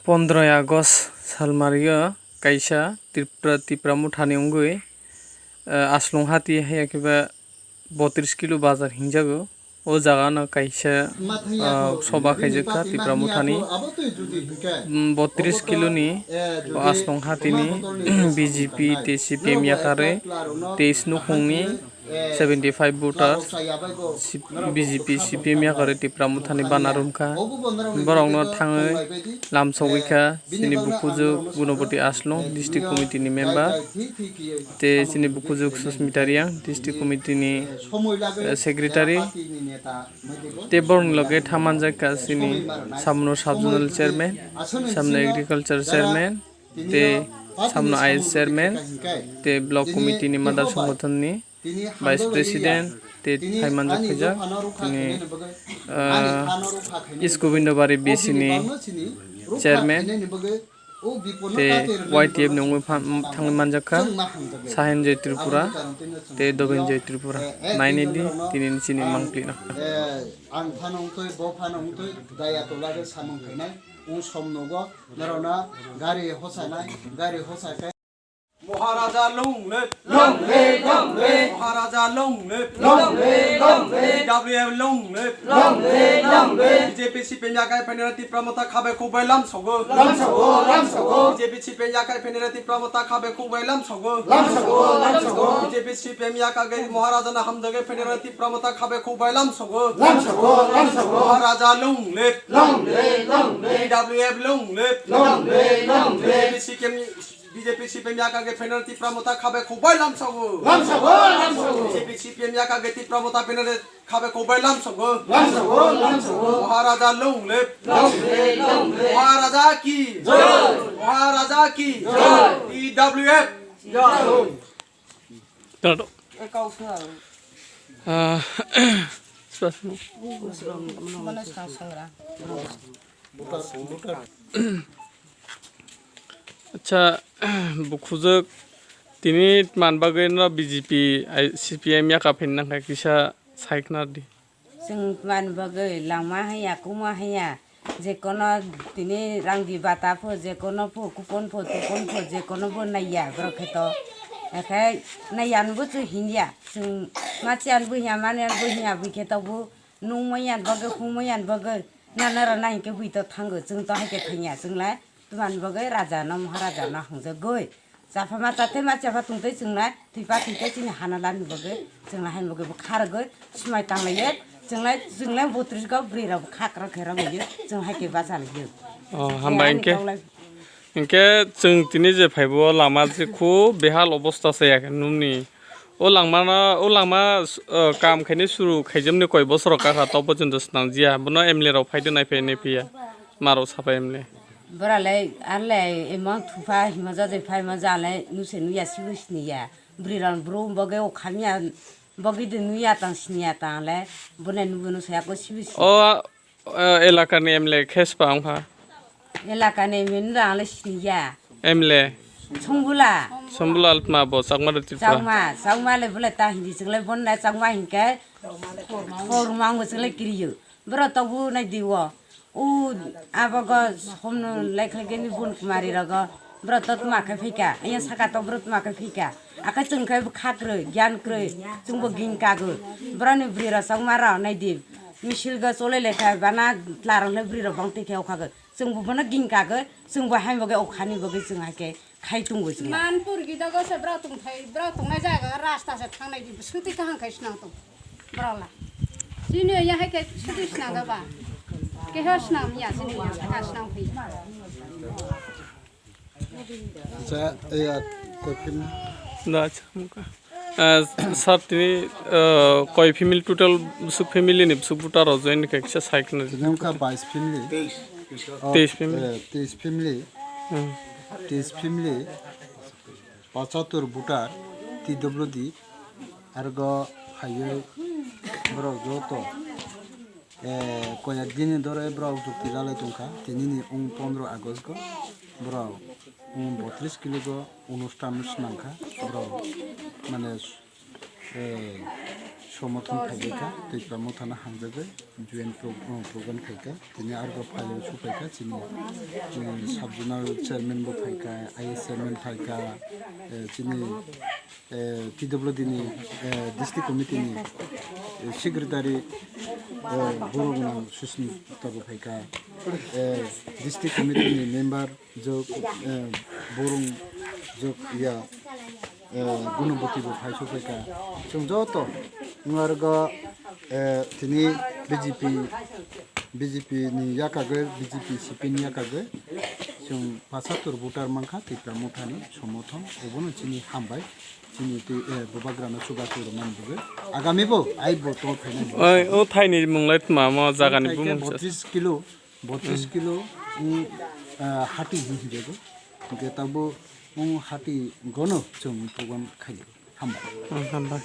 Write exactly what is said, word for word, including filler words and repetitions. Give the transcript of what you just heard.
Pondroi August salmario kaisa Tripura, Tipra Mothani wngwi, eh, Aslong Hati haiya khe ba botris kilo bazar hingjago. O jaga no kaisa, ah, soba khaijak kha Tipra Mothani, mm, botris kilo ni o Aslong Hati ni B J P tei C P M yakarwi teis nukhung ni seventy five voters, C-, B J P, C P M yakarwi Tipra Mothani bana rum kha. Borok no thangwi lam sogwi kha chini bukuju Gunoboti Aslong, district committee ni member, tei chini bukuju Susmita Reang, district committee ni, eh, secretary. Tei borokni loge thamanjak kha chini Samno sub-zonal chairman, Samno agriculture chairman, tei Samno I S chairman, tei block committee ni madar songothon ni vice president, tei thaimanjak khaijak chini, ah, East Gobindabari B C ni chairman, tei Y T F ni wngwi phan-, thangwi manjak kha Sahen Joy Tripura tei Doben Joy Tripura. Nainai di tini ni chini mangpli no. Ang phano wngtwi, bo phano wngtwi, daya tola khe samung khainai, wng som nogo, norokno gari hosanai, gari hosa khe. Maharaja long live! Long live, long live! Maharaja long live! Long live, long live! T W F long live! Long live, long live! B J P C P M yakarwi phainai Tipra Motha khabai khukbai lam sogo. Lam sogo, lam sogo! B J P C P M yakarwi phainai Tipra Motha khabai khukbai lam sogo. Lam sogo, lam sogo! B J P C P M yakarwi Maharaja no hamjakwi phainai Tipra Motha khabai khukbai lam sogo. Lam sogo, lam sogo! Maharaja long live! Long live, long live! T W F long live! Long live, long live! B J P C P M B J P C P M yakarwi phainai Tipra Motha khabai khukbai lam sogo. Lam sogo, lam sogo! B J P C P M yakarwi Tipra Motha phainai khabai khukbai lam sogo. Lam sogo, lam sogo! Maharaja long live! Long live, long live! Maharaja ki jai! Maharaja ki jai! T W F jai! Tato. Ah, spasmo. Acha, bukhujwk tini tman bagwi no B J P, ai, C P M yaka phin nang kha kisa sai khna di. Chwng tman bagwi lama haya, kuma haya, jekono tini rangdi bata pho, jekono pho, kupon pho, tupon pho, jekono bo naiya borok khe to. Ekhe naiya anbo chwng hinya, chwng machi anbo hinya, mani anbo hinya, bui khe to bo nungmaya bagwi, humaya bagwi, nanara nai hinkhe bui to thango, chwng to haikhe thangya, chwng lai tman bagwi raja no, maharaja no hangjagwi. Chapha ma chathe ma chapha tongtwi chwngna thwipa thwikhe chini hana lani bagwi chwngna haini bagwi bo kha rwgwi swmai tanglaio. Chwngna, chwngna botris go bwrwi rok bo kha kwrwk khe rwgwi chwng hai khe bacha laio. Oh, hambai. Hinkhe chwng tini je phaibo lama je khu behal obosta se ya khe nukni. O langma no, o langma, uh, kam khaini suru khaijamni koi bosor kha kha tok pojonto swnamjia. Bono M L A rok phaido naiphai naiphaiya. Maro sapa M L A. Boralai, arlai, emang thupa hima jajai phai ma jalai, nuse nuya sibu siniya. Bwrwi rang bro boge o khamya, boge de nuya tang siniya tang le, bone nubu nuse ako sibu siniya. O, o, elakani M L A khe spa wngkha? Elakani M L A rang le siniya. M L A? Songbula. Songbula altma bo, Chakma de Tripura. Chakma, Chakma le bole ta hindi, chwng le bonna Chakma hinkhe, Khorma wngbo chwng le kiriyo. Boro tobu nai diwo. O abogo somno laikhlaikhe ni bun kumari rogo. Boro to tma khe phika. Iya saka to boro tma khe phika. Akhe chwng khe kha kwrwi, gyan kwrwi. Chwngbo ging kago. Boroni bwrwi rok chongma rok nai di. Misil go cholai lai kha bana tla rok le bwrwi rok bang twi khe o khago. Chwngbo bono ging kago. Chwngbo hai bagwi o khani bagwi chwng hai khe khai tongwi chwng. Manpur gidago se bwrok tongthai, bwrok tongnai jaga rasta se thangnai di, swngtwi kaham khai swnam tong bwrok la. Chini ya hai khe swngtwi swnam da ba. Keho swnam ya, chini ya, saka swnam phai. Acha, ya, koi phim. Da, acha, muka. Ah, sir, tini, ah, koi family total, bwswk family ni bwswk voter rok join khe kisa sai khna di. Tini wngkha bais family. Oh, teis family. Eh, teis family. Hmm. Teis family, pachatur voter, T W D, argo phaiwi borok joto, eh, koyak dini dore borok jukti jalai tongkha, tinini wng pondro August go borok wng botris kilo go onusthan swnamkha, borok mane, eh, Somothon phaibaikha, Tipra Mothano hamjagwi joint pro-, uh, program khaikha. Tini argo phaio suphaikha chini, chini sub zonal chairman bo phaikha, I S chairman phaikha, eh, chini, eh, P W D ni, eh, district committee ni, eh, secretary, eh, borok nang Susmita bo phaikha, eh, district committee ni member jok, eh, borok jok ya, eh, Gunoboti bo phai suphaikha. Chwng joto nwargo, eh, tini B J P, B J P ni yakagwi, B J P C P ni yakagwi chwng pasatur voter mankha Tipra Mothani somothon, obono chini hambai, chini twi, eh, bubagrano chubachu rwmani bagwi. Agami bo ai bo to phainai. Oi, o thaini mung lai tma mo jagani bumung sa. Botris kilo, botris kilo, mm, ah, hati hinjago. Hingke tabo, mm, hati gono chwng program khaio. Hambai. Hmm, hambai.